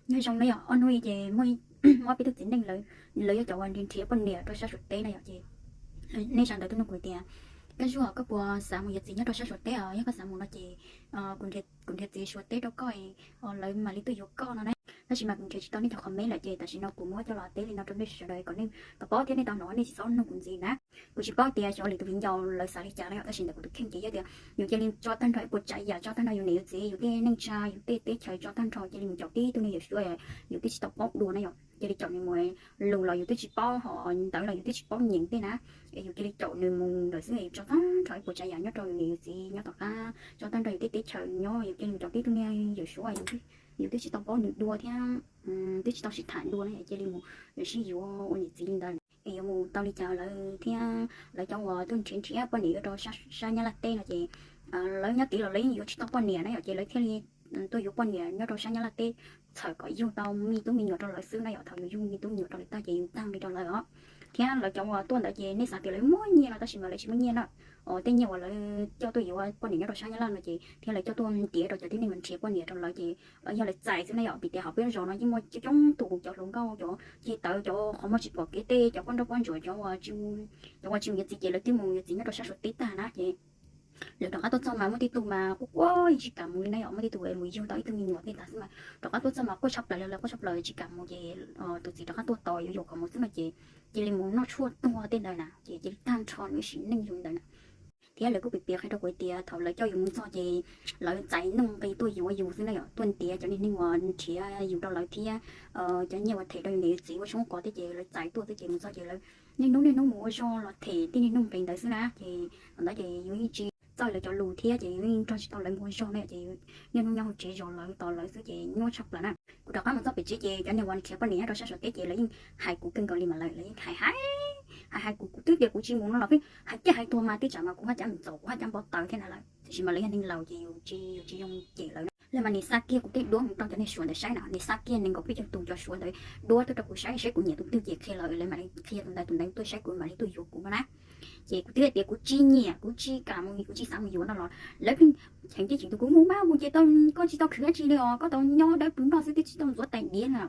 Nyob zoo na yom, ob hnub ces muaj peb tug txiv neej lawv, lawv yog cov uas nrhiav poj niam rau sab Suav teb na yom, ces nej sawv daws tuaj nug kuv tias, Kab Zuag, koj puas xav mus yuav txiv nyob rau sab Suav teb os? Yog koj xav mus no ces kuv nrhiav txiv Suav teb rau koj, lawv mam li tuaj yuav koj no na. Tab sis mas kuv nrhiav tsis tau nej cov comment lawm ces tam sim no kuv muab coj los teb li no rau nej sawv daws kom nej tau paub thiab nej tau hnov, nej tsis txhob nug kuv ntxiv na. Kuv tsis paub tias xyov lwm tus viv ncaus lawv xav li cas na yom, tab sis ntawm kuv tus kheej ces yog tias yus cia li tso tag nrho ib puas tsav yam, tso tag nrho yus niam yus txiv, yus tej neej tsa, yus tej teb chaws, tso tag nrho cia li mus caum tib tug niag Yauv Suav yus twb tsis tau paub dua na yom, cia li caum nws mus lus los yus twb tsis paub, ho ntawv los yus twb tsis paub nyeem tej na, es yus cia li caum nws mus lawm xwb, yus tso tag nrho ib puas tsav yam nyob rau yus niam yus txiv nyob tom qab, tso tag nrho yus tej teb chaws nyob, yus cia li mus caum tib tug niag Yauv Suav yus twb tsis tau paub nws dua thiab twb tsis tau sib tham dua na, cia li mus sib yuav ua niam txiv li ntawd. Es yuav mus tau li cas lawv thiab, lawv cov uas tuaj nrhiav nrhiav poj niam yuav rau sab Nyab Laj teb no ces lawv nyob tid los lawv yeej yuav tsis tau poj niam na yom, ces lawv thiaj li tuaj yuav poj niam nyob rau sab Nyab Laj teb, txhawm kom yug tau me tub me nyuam rau lawv xwb na yom. Thaum yus yug me tub me nyuam rau lawv tag ces yus tag li rau lawv os. Thiab lawv cov uas tuaj ntawd ces nej xav tias lawv muaj nyiaj no tab sis mas lawv tsis muaj nyiaj na. Tej nyiaj uas lawv coj tuaj yuav poj niam nyob rau sab Nyab Laj no ces thiab lawv coj tuaj ntiav rau cov tib neeg uas nrhiav poj niam rau lawv ces yog lawv txais xwb na yom. Vim tias hauv peb zos no yeej muaj coob coob tus cov hluas nkauj, cov ceg tawv, cov qhov muag tsis pom kev tej, cov poj nrauj poj ntsuam, cov uas tsis mus yuav txiv ces lawv twb mus yuav txiv nyob rau sab Suav teb tag na ces lawv rov qab tuaj txog mas muaj tej tug mas quaj quaj yeej tsis kam mus li na yom, muaj tej tus mus yug tau ib tug me nyuam tej tas xwb mas rov qab tuaj txog mas quaj tshaj plaws li, lawv quaj tshaj plaws tsis kam mus ces tus txiv rov qab tuaj tos yuav yuam kom mus xwb no ces cia li mus noj tshuaj tuag tej ntawd na ces cia li tag nrho nws sim neej zoo li ntawd na. Thiab lawv kuj piav piav qhia rau kuv tias thaum lawv coj yus mus txog ces lawv txais nuj nqi tuaj yuav yus xwb na yom, tuaj ntiav cov niag neeg uas nrhiav yus rau lawv thiab cov nyiaj uas them rau yus niam yus txiv ua tshoob qos thiab ces lawv txais tuaj xwb ces mus txog ces lawv niaj hnub niaj hnub mus ua zog los them tej niag nuj nqi ntawd xwb na ces thaum ntawd ces yus yeej tsis txawj lawv cov lus thiab ces yus yeej nrog tsis tau lawv mus ua zog na ces niaj hnub nyob hauv tsev zov lawv tos lawv xwb ces nyuaj tshaj plaws na. Kuv rov qab mus txog pem tsev ces cov niag uas nrhiav poj niam nyob rau sab Suav teb ces lawv yeej hais kuv kawg nkaus li mas lawv, lawv yeej hais hais hais kuv twb tias kuv tsis mus no los pheej hais kiag hais tuag mas tej tsam mas kuv haj cav mus txaus, kuv haj cav npau taws thiab na lawm, tiam sis mas lawv yog neeg laus ces yus tsis, yus tsis zoo cem lawv na. Lawv mas nim xa kiag kuv tej duab mus rau cov niag Suav ntawd saib na, nim xa kiag nees nkaum peb caug tus cov Suav ntawd duab tuaj rau kuv saib, saib kuv nyiam tus twg ces qhia lawm, lawv mam li qhia tus ntawd, tus ntawd tuaj saib kuv mam li tuaj yuav kuv no na. Ces kuv twb hais tias kuv tsis nyiam, kuv tsis kam mus, kuv tsis xav mus yuav no los lawv pheej cheem ceb cheem tus, kuv mus mas mus ces tau, koj tsis tau khwv dab tsi li os, koj tau nyob dawb pw noj xwb, twb tsis tau ntxuav tais diav na.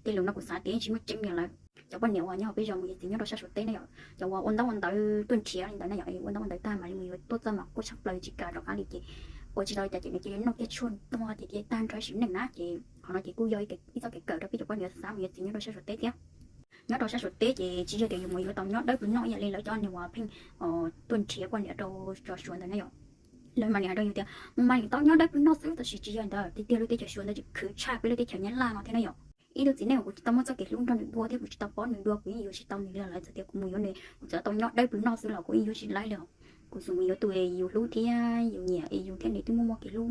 Tej lus no kuv xav tias tsis muaj tseeb li lawm. Cov poj niam uas nyob hauv peb zos mus yuav txiv nyob rau sab Suav teb na yom, cov uas ua ntaub ua ntawv tuaj nrhiav li ntawd na yom, ua ntaub ua ntawv tag mam li mus yuav tuaj txog mas quaj tshaj plaws tsis kam rov qab li ces ua tsis tau li cas ces nws cia li noj kiag tshuaj tuag ces cia li tag nrho sim neej na ces qhov no ces kuj yog ib txoj kev kawm rau peb cov poj niam xav mus yuav txiv nyob rau sab Suav teb thiab. Nyob rau sab Suav teb ces tsis yog tias yus mus yuav tau nyob dawb pw noj ib yam li lawv cov niag uas pheej tuaj nrhiav poj niam rau cov Suav ntawd na yom. Lawv mas nim hais rau yus tias mus mas nim tau nyob dawb pw noj xwb, tab sis tsis yog ntawd, tiag tiag lub teb chaws Suav ntawd tseem khwv tshaj peb lub teb chaws Nyab Laj no thiab na yom. Ib tug txiv neej uas kuv tsis tau muaj txoj kev hlub nrog nws dua thiab kuv tsis tau paub nws dua kuv yeej yuav tsis tau nws li lawm, txawm tias kuv mus yuav nws kuv txawm tau nyob dawb pw noj xwb los kuv yeej yuav tsis laib li os. Kuv xum mus yuav tus yus hlub thiab yus nyiam es yus thiab nws twb muaj muaj kev hlub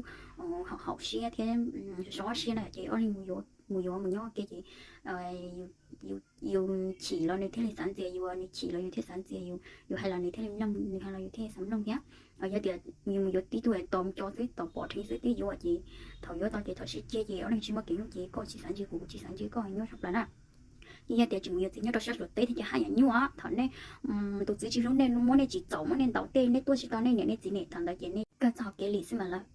haum siab thiab sob siab na ces ob leeg mus yuav mus nyob kiag ces yus chim los nws thiaj li xav ntxias yus, nws chim los yus thiaj xav ntxias yus, yus hais los nws thiaj li mloog, nws hais los yus thiaj xav mloog thiab. Yog tias yus mus yuav tib tug tos co xwb, tos pom rheev xwb twb yuav ces thaum yuav tau ces thaum sib ceg ces ob leeg tsis muaj kev hlub ces koj tsis xav ntsib kuv, kuv tsis xav ntsib koj, nyuaj tshaj plaws na. Yeej yog tias tsis mus yuav txiv nyob rau sab Suav teb thiab ces haj yam nyuaj. Thaum nej tus txiv tsis hlub nej, muab nej tsim txom, muab nej ntaus tej, nej tuaj tsis tau nej niam nej txiv ne, thaum ntawd ces nej kawg txoj hau kev li xwb mas lawm.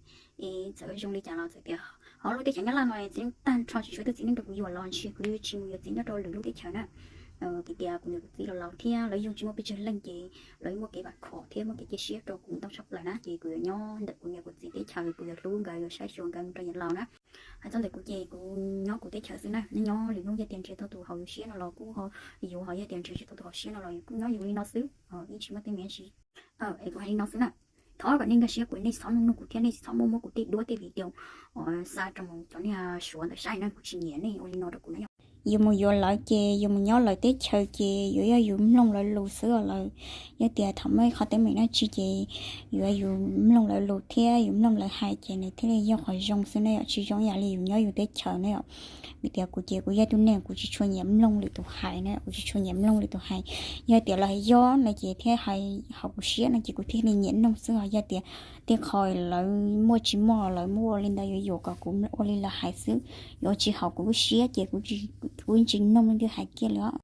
Es txawm zoo li cas los txawm tias hauv lub teb chaws Nyab Laj no txiv neej tag nrho tsis tshuav ib tug txiv neej rau kuv yuav los ntshe kuv yeej tsis mus yuav txiv nyob rau lwm lub teb chaws na. Vim tias kuv niam kuv txiv los laus thiab lawv yeej tsis muaj pes tsawg leej ces lawv muaj kev vam khom thiab muaj kev cia siab rau kuv ntau tshaj plaws na ces kuv yuav nyob ntawm kuv niam kuv txiv teb chaws, kuv yuav hlub nkawd, yuav saib xyuas nkawd mus rau yav laus na. Hais txog ntawm kuv ces kuv nyob kuv teb chaws xwb na, nyob lwm hnub yog tias nrhiav tau tus haum yus siab no los kuj ho yuav, ho yog tias nrhiav tsis tau tus haum siab no los kuj nyob yus li no xwb, yeej tsis muaj teeb meem dab tsi. Es kuv hais li no xwb na. Thov kom nej nkag siab kuv, nej tsis txhob nug kuv thiab nej tsis txhob muab muab kuv tej duab tej video xa rau cov niag Suav ntawd saib na, kuv tsis nyiam nej ua li no rau kuv na yom. Yus mus yuav lawv ces yus mus nyob lawv teb chaws ces yuav yog yus mloog lawv lus xwb os lawm. Yog tias thaum muaj ib qho teeb meem dab tsi ces yuav yus mloog lawv lus thiab yus mloog lawv hais ces nws thiaj li yog qhov zoo xwb na yom, tsis zoo ib yam li yus nyob yus teb chaws na yom. Vim tias kuv ces kuv yog tus neeg kuv tsis tshua nyiam mloog lwm tus hais na, kuv tsis tshua nyiam mloog lwm tus hais. Yog tias lawv hais yog no ces thiaj hais hauv kuv siab no ces kuv thiaj li nyiam mloog xwb, ho yog tias tej qho lawv muaj tsis muaj lawv muab ua li ntawd yuav yuam kom kuv ua li lawv hais xwb, yuav tsis haum kuv lub siab ces kuv tsis mloog leej twg hais kiag li os.